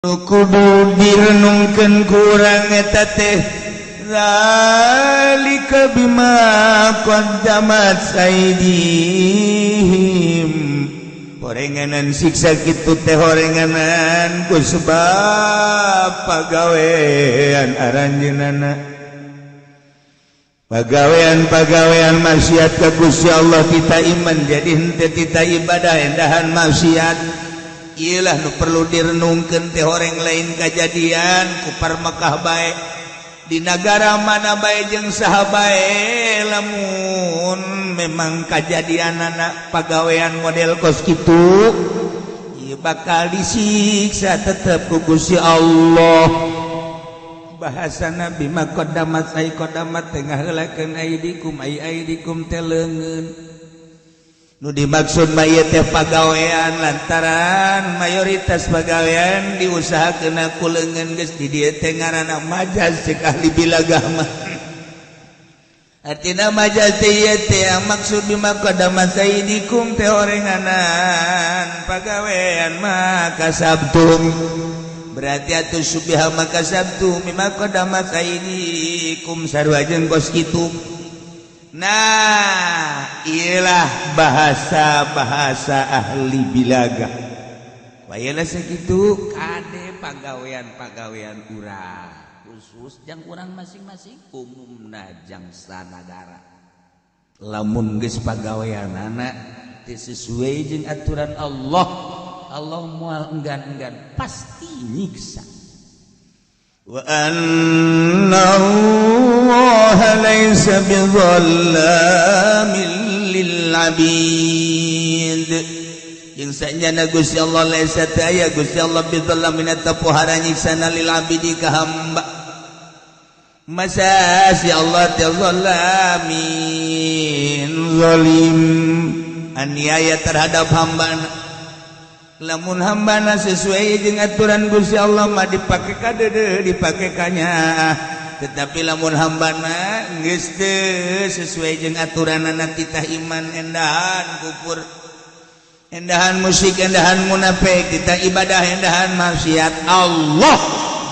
Kudu direnungkeun kurang eta teh zalika bima qaddamat aydihim. Horenganan siksa kitu teh horenganan ku sebab pagawean aranjeunana, pagawean-pagawean maksiat ka Gusti Allah. Kita iman jadi henteu tita ibadah, endahan maksiat. Iyalah nu perlu direnungkeun teh, horeng lain kajadian kupar Mekah bae, di negara mana bae jeung saha bae, lamun memang kajadian anak pagawean model kos kitu ieu bakal disiksa tetep ku Gusti Allah. Bahasana bima qaddamat ay qaddamat teh ngaheulakeun, aidikum ay aidikum teh leungeun. Nu dimaksud mah ieu teh pagawean, lantaran mayoritas pagawean diusahakeun ku leungeun. Geus di dieu teh ngaranna majaz cek ahli bilagah mah. Artina majaz teh ieu teh maksud bima qaddamat aidikum teh horenganan pagawean ma kasabtum, berarti atuh subiha ma kasabtum bima qaddamat aidikum sarua jeung kos kitu. Nah, ialah bahasa-bahasa ahli bilaga. Wayalah segitu kade pagawean-pagawean urang, khusus jang urang masing-masing, umumna jang sanagara. Lamun geus pagaweanana teu sesuai jeung aturan Allah, Allah moal enggan-enggan pasti nyiksa. Wa anna Allah laisa bidhallamin lil abid. Jeung sanyana Gusti Allah laisa teu aya Gusti Allah bidhallamin eta pohara nyiksana lil abidi ka hamba. Masa si Allah teh zalamin, zalim, aniaya terhadap hambana? Lamun hambana sesuai jeung aturan Gusti Allah mah dipake kadeudeung, dipake kanya. Tetapi lamun hambana geus teu sesuai jeung aturanana, titah iman endahan kufur, endahan musyrik, endahan munafik, titah ibadah endahan maksiat, Allah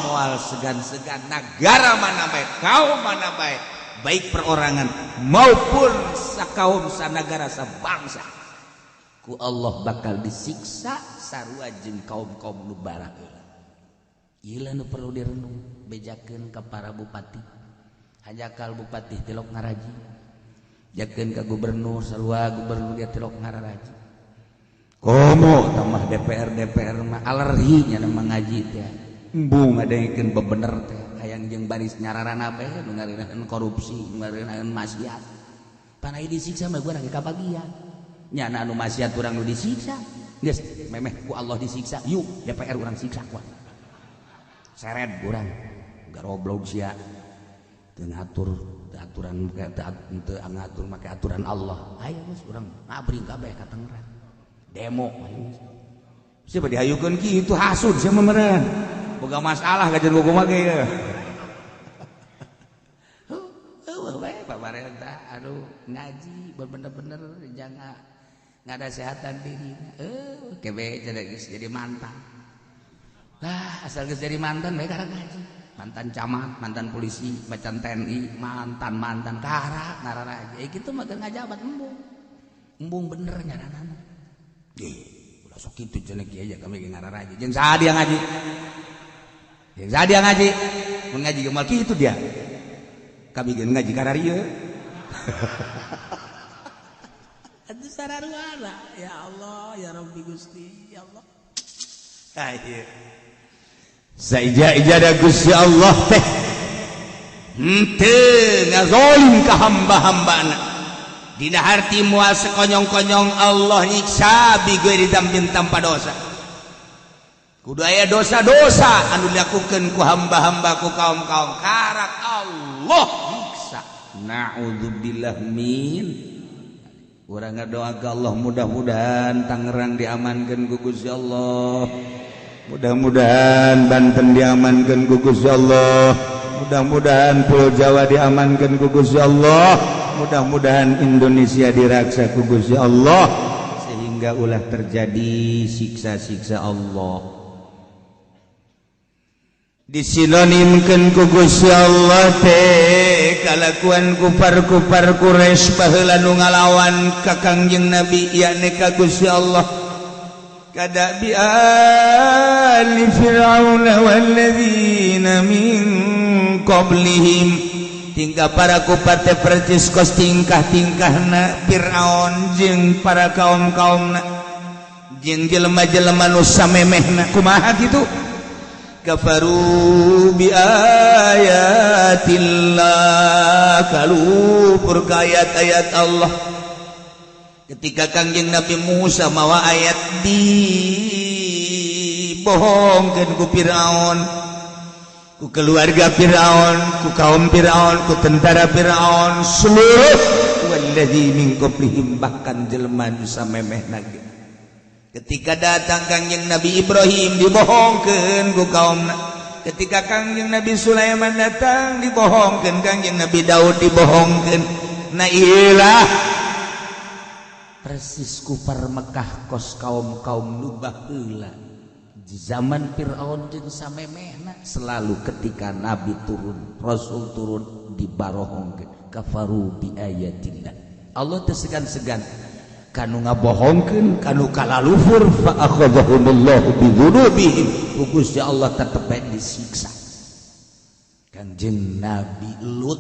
moal segan-segan negara mana bae, kaum mana bae, baik perorangan maupun sakaum, sanagara, sabangsa, ku Allah bakal disiksa sarua jeung kaum-kaum nu baraheula. Ieu nu perlu direnung, bejakeun ka para bupati, hanjakal bupati tilok ngaraji, jakeun ka gubernur, sarua gubernur dia tilok ngararaji. Komo tambah DPR, DPR mah alergi nya ngaji teh, embung ngadengkeun bebener teh, hayang jeung baris nyararana bae nu ngareuneuhan korupsi, nu ngareuneuhan maksiat. Panai disiksa mah urang ge kabagian. Nyana anu maksiat urang nu disiksa, geus memeh ku Allah disiksa, yuk DPR urang siksa kuat. Seret urang garoblog sia, teu ngatur teu aturan, teu ngatur make aturan Allah. Ayo geus urang ngabring kabeh ka Tangerang demo, ayo. Siapa dihayukeun kitu, hasud sia mah meureun, boga masalah kajian kumaha ge ieu. Heueuh we pamarentah aduh ngaji bener-bener jangan ngadasehatan diri. Kebe geus jadi mantan lah, asal geus jadi mantan bae karek ngaji. Mantan camat, mantan polisi, mantan TNI, mantan mantan karak ngararaja kitu mah keur ngajabat embung embung bener nyaranana. Ih, ulah sok kitu cenah kieu aja, kami ge ngararaja. Jeung saha dia ngaji? Jeung saha dia ngaji? Mun ngaji ge moal kitu dia. Kami ge ngaji kararieu. Atuh sararuana ya Allah ya Rabbi Gusti ya Allah. Ayo. Saija-ija da Gusti Allah teh henteu ngazolim ka hamba-hambana. Dina harti moal sekonyong-konyong Allah nyiksa bi ghairi dzambin, tanpa dosa. Kudu aya dosa-dosa anu dilakukeun ku hamba-hamba, ku kaum-kaum, karak Allah nyiksa. Na'udzubillah min. Urang ngadoa ka Allah, mudah-mudahan Tangerang diamankeun ku Gusti Allah. Mudah-mudahan Banten diamankeun ku Gusti Allah. Mudah-mudahan Pulau Jawa diamankeun ku Gusti Allah. Mudah-mudahan Indonesia diraksa ku Gusti Allah sehingga ulah terjadi siksa-siksa Allah. Disinonimkeun ku Gusti Allah teh kalakuan kufar-kufar Quraisy baheula nu ngalawan ka Kangjeng Nabi yakni ka Gusti Allah. Kada bi ali fir'auna walladzina min qablihim, tingkah para kufar teh percis kos tingkah-tingkahna Fir'aun jeung para kaum-kaumna jeung jelema-jelema nu samemehna. Kumaha kitu? Kafaru bi ayatillah, kalupur ka ayat-ayat Allah. Ketika Kangjeng Nabi Musa mawa ayat dibohongkeun ku Firaun, ku keluarga Firaun, ku kaum Firaun, ku tentara Firaun, seluruh wallazi min qablihim, bahkan jelema nu samemehna ge. Ketika datang Kangjeng Nabi Ibrahim dibohongkeun ku kaumna. Ketika Kangjeng Nabi Sulaiman datang dibohongkeun, Kangjeng Nabi Daud dibohongkeun. Nah ilah persis kufar Mekah kos kaum-kaum nu baheula di zaman Firaun jeung samemehna, selalu ketika nabi turun, rasul turun dibarohongkeun. Kafaru bi ayatillah. Allah teu segan-segan kanu ngabohongkeun, kanu kalalufur, fa akhadhahumullahu bi dzunubihim. Ku Gusti Allah tetep bae disiksa. Kangjeng Nabi Lut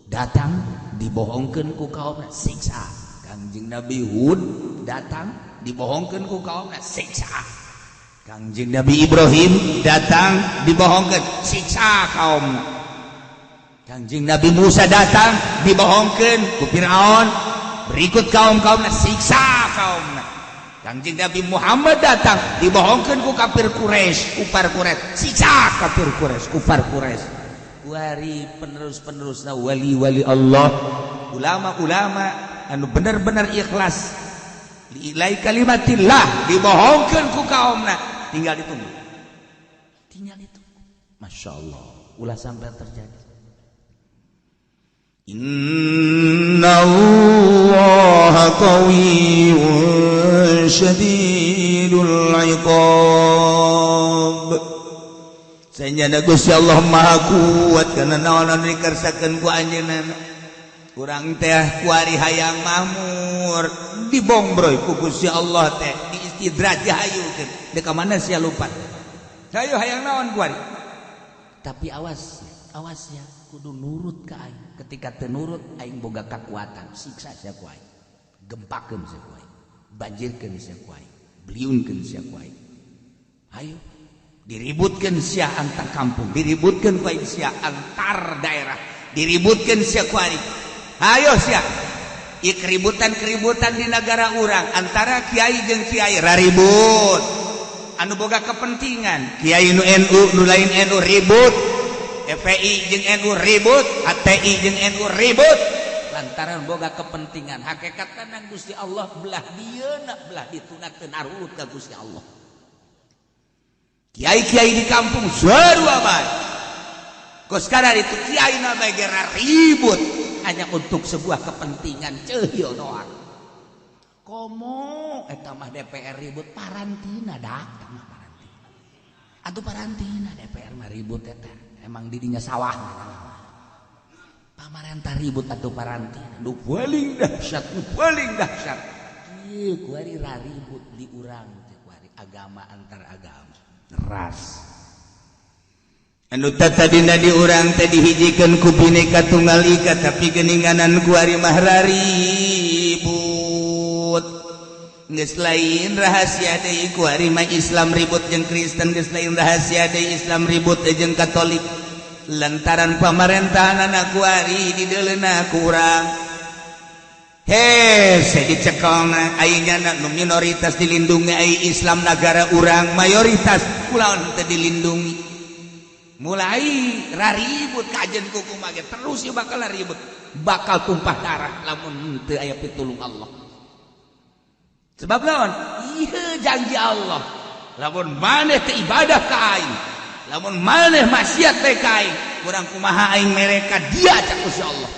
datang dibohongkeun ku kaumna, siksa. Kangjeng Nabi Hud datang dibohongkeun ku kaumna, siksa. Kangjeng Nabi Ibrahim datang dibohongkeun, siksa kaumna. Kangjeng Nabi Musa datang dibohongkeun ku Firaun, berikut kaum-kaumna, siksa kaumna. Kangjeng Nabi Muhammad datang dibohongkeun ku kafir Quraisy, kufar Quraisy, siksa kafir Quraisy, kufar Quraisy. Kuari penerus-penerusna wali-wali Allah, ulama-ulama anu bener-bener ikhlas liilai kalimatillah dibohongkeun ku kaumna, tinggal ditunggu. Tinggal ditunggu. Masya Allah, ulah sampai terjadi. Inna Allah qawiyyun syadidul iqab. Sanyana Gusti Allah Maha Kuat kana naon anu dikersakeun ku anjeunna. Urang teh kuari hayang mahmur dibongbroy ku Gusti Allah teh diistidraj dihayukeun. Deuk ka mana sia lupat? Hayu hayang naon kuari? Tapi awas, awas ya, kudu nurut ka aing. Ketika teu nurut aing boga kakuatan, siksa sia ku aing. Gempakeun sia ku aing, banjirkeun sia ku aing, beliunkeun sia ku aing. Hayu diributkeun sia antar kampung, diributkeun ku aing sia antar daerah, diributkeun sia ku aing. Hayo sia. Ieu keributan-keributan di negara urang antara kiai jeung kiai raribut. Anu boga kepentingan, kiai nu NU nu lain NU ribut. FPI jeung NU ribut, HTI jeung NU ribut. Lantaran boga kepentingan, hakikatna Gusti Allah belah dieuna belah dituna teu narurut ka Gusti Allah. Kiai-kiai di kampung sarua bae. Kos kadar itu kiai na bae gera ribut hanya untuk sebuah kepentingan ceuhil doang. Komo eta mah DPR ribut parantina dak mah parantina. Atuh parantina DPR mah ribut eta. Emang didinya sawah. Pamarentah ribut atuh parantina. Nu paling dahsyat, nu paling dahsyat. Ieu kuari raribut di urang teh kuari agama antar agama. Ras. Anu tadina di urang teh dihijikeun ku Bhinneka Tunggal Ika tapi geuninganan kuari mah raribut. Geus lain rahasia deui kuari mah Islam ribut jeung Kristen, geus lain rahasia deui Islam ribut jeung Katolik. Lantaran pamarentahanana kuari dideuleuna ku urang. Hese dicekelna ayeuna nu minoritas dilindungi ai Islam nagara urang mayoritas ulah teu dilindungi. Mulai raribut kajen kuku mage terus ya bakal ribut, bakal tumpah darah lamun teu aya pitulung Allah. Sebab lawan ieu janji Allah, lamun maneh teu ibadah ka aing, lamun maneh maksiat teh ka aing, kurang kumaha aing mereka dia cak Gusti Allah.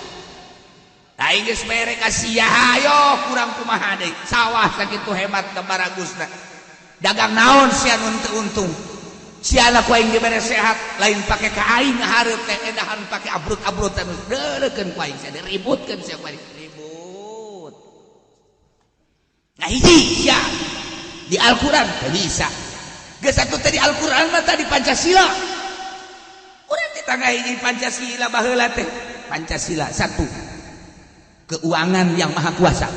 Aing geus mere ka sia hayo kurang kumaha deui, sawah sakitu hebat da baragusna. Dagang naon sia nu teu untung. Siala ku aing dibere sehat, lain pake ka aing hareup teh edahan pake abrut-abrutan deurekeun ku aing sia diributkeun sia ku aing ribut. Nah hiji sia di Al-Qur'an teu bisa. Geus atuh teh di Al-Qur'an mah tadi Pancasila. Urang teh tangga hiji Pancasila baheula teh. Pancasila satu. Keuangan yang maha kuasa.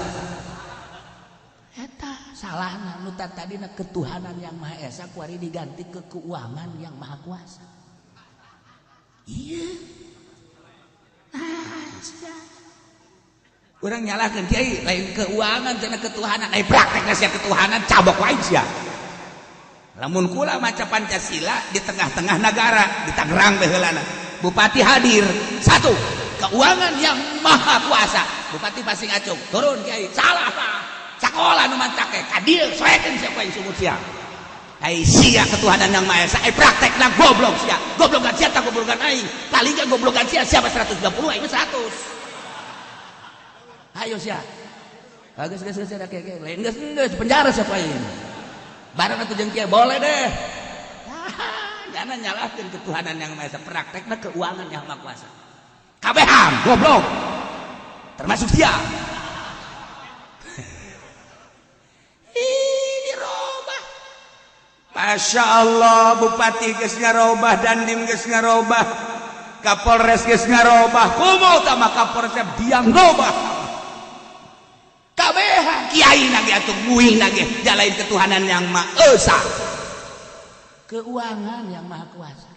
Eta salahna nu tadina ketuhanan yang maha esa kuari diganti ke keuangan yang maha kuasa. Iya. Ah, urang nyalahkeun kiai lain keuangan cenah ketuhanan, ai praktekna sia ketuhanan cabok wae sia. Lamun kula maca Pancasila di tengah-tengah negara, di Tangerang baheulana. Bupati hadir, satu, keuangan yang maha kuasa. Bupati pasti ngacung, turun kiai, salah pak. Sakola nu mantak ge ka dieu soekeun sia ku aing sumur sia. Ai sia ketuhanan yang maha esa, ai praktekna goblok sia. Goblokan sia tak goblokan aing. Paling ge goblokan sia siapa 120 aing 100. Ayo sia. Geus geus geus ada kiai lain geus geus penjara siapa aing. Bareng atuh jeung kiai boleh deh. Jangan nyalahkeun ketuhanan yang maha esa, praktekna keuangan yang maha kuasa. Kabehan goblok. Termasuk sia. Ini robah. Masya Allah bupati geus ngarobah, dandim geus ngarobah, kapolres geus ngarobah, komo tama kapolres diam robah. Kabehan kiai nage atuh nguing nage jalain ketuhanan yang maha esa. Keuangan yang maha kuasa.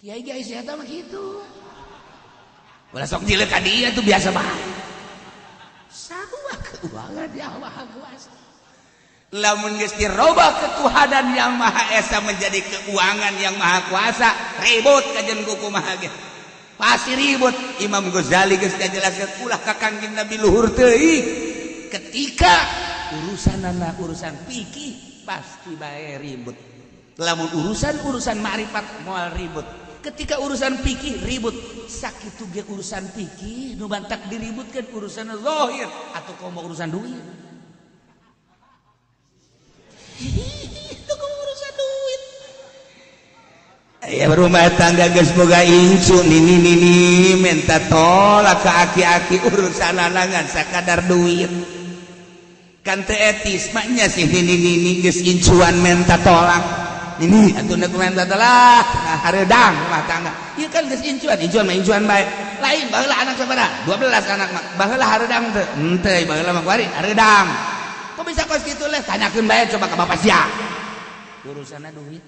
Kiai kiai sia mah kitu. Ulah sok jileuh ka dieu tuh biasa bae. Sarua keuangan yang maha kuasa. Lamun geus dirobah ketuhanan yang maha esa menjadi keuangan yang maha kuasa, ribut kajen kumaha ge. Pasti ribut. Imam Ghazali geus ngajelaskeun ulah ka Kangjeng Nabi luhur teuing. Ketika urusanana urusan fikih pasti bae ribut. Lamun urusan-urusan ma'rifat moal ribut. Ketika urusan fikih ribut. Sakitu ge urusan fikih nu bantak diributkeun urusan zahir atau komo urusan duit. Itu urusan duit. Ya rumah tangga geus boga incu nini nini minta tolak ke aki-aki urusan anangan sakadar duit. Kan teu etis maknya sih nini nini geus incuan minta tolak. Ini atuh nek minta tolak nah hareudang rumah tangga. Ieu kan geus incuan, incuan mah incuan bae. Lain baheula anak sabaraha? 12 anak mah. Baheula hareudang teu? Henteu, baheula mah kuari hareudang. Kok bisa kos kitu leh? Tanyakeun bae coba ka bapak sia. Urusanna duit.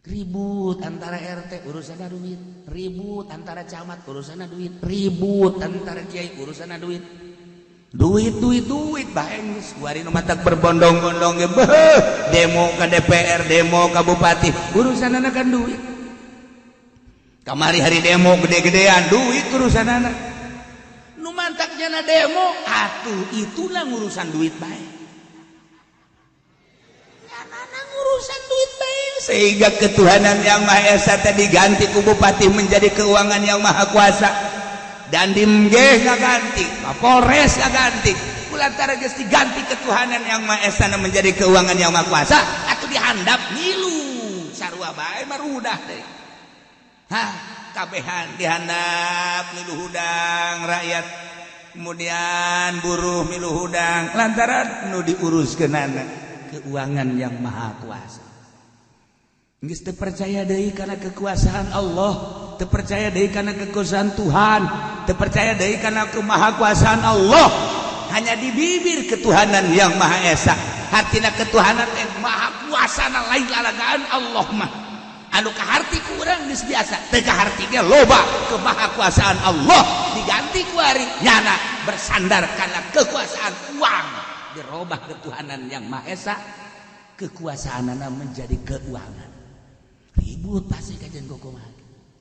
Ribut antara RT urusanna duit, ribut antara camat urusanna duit, ribut antara kiai urusanna duit. Duit duit duit bae geus kuari nu matak berbondong-bondong ge beuh, demo ka DPR, demo ka bupati, urusanna kan duit. Kamari hari demo gede-gedean, duit urusanna. Nu mantak jana demo, atuh itulah ngurusan duit bae. Nyanana ngurusan duit bae. Sehingga ketuhanan yang Maha Esa tadi diganti ku bupati menjadi keuangan yang maha kuasa. Dandim ge ngaganti, Kapolres ngaganti. Kulantara geus diganti ketuhanan yang Maha Esa menjadi keuangan yang maha kuasa, atuh dihandap ngilu sarua bae marudah deui. Hah, kabehan dihandap milu hudang rakyat, kemudian buruh milu hudang lantaran nu diuruskeunana keuangan yang maha kuasa. Geus teu percaya deui kana kekuasaan Allah, teu percaya deui kana kekuasaan Tuhan, teu percaya deui kana kemahakuasaan Allah. Hanya di bibir ketuhanan yang Maha Esa. Hartina ketuhanan teh maha kuasana lain lalagaan Allah mah. Anu kaharti ku urang geus biasa, teu kaharti ge loba kemahakuasaan Allah diganti ku ari nyana bersandar kana kekuasaan uang, dirobah ketuhanan yang Maha Esa, kekuasaanana menjadi keuangan. Ribut pasti kajian kumaha.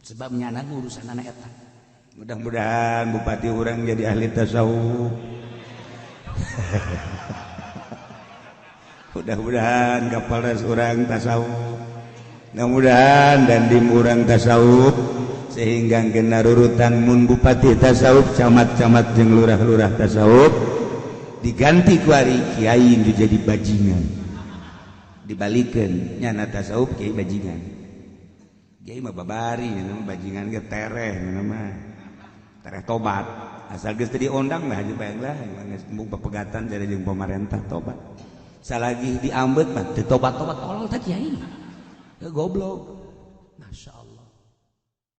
Sebab nyana urusan anak eta. Mudah-mudahan bupati urang jadi ahli tasawuf. Mudah-mudahan kapolres urang tasawuf. Mudah-mudahan dandim urang tasawuf sehingga kena rurutan mun bupati tasawuf, camat-camat jeung lurah-lurah tasawuf diganti ku ari kiai nu jadi bajingan. Dibalikeun nyana tasawuf, kiai bajingan. Kiai mah babari, nyana mah bajingan ge tereh, nyana mah tereh tobat. Asal geus teu diondang lah aja bayang lah, geus embung pepegatan jadi jeung pemerintah tobat. Salagi diambet mah teu tobat-tobat, tolol teh kiai. Goblok. Masya Allah.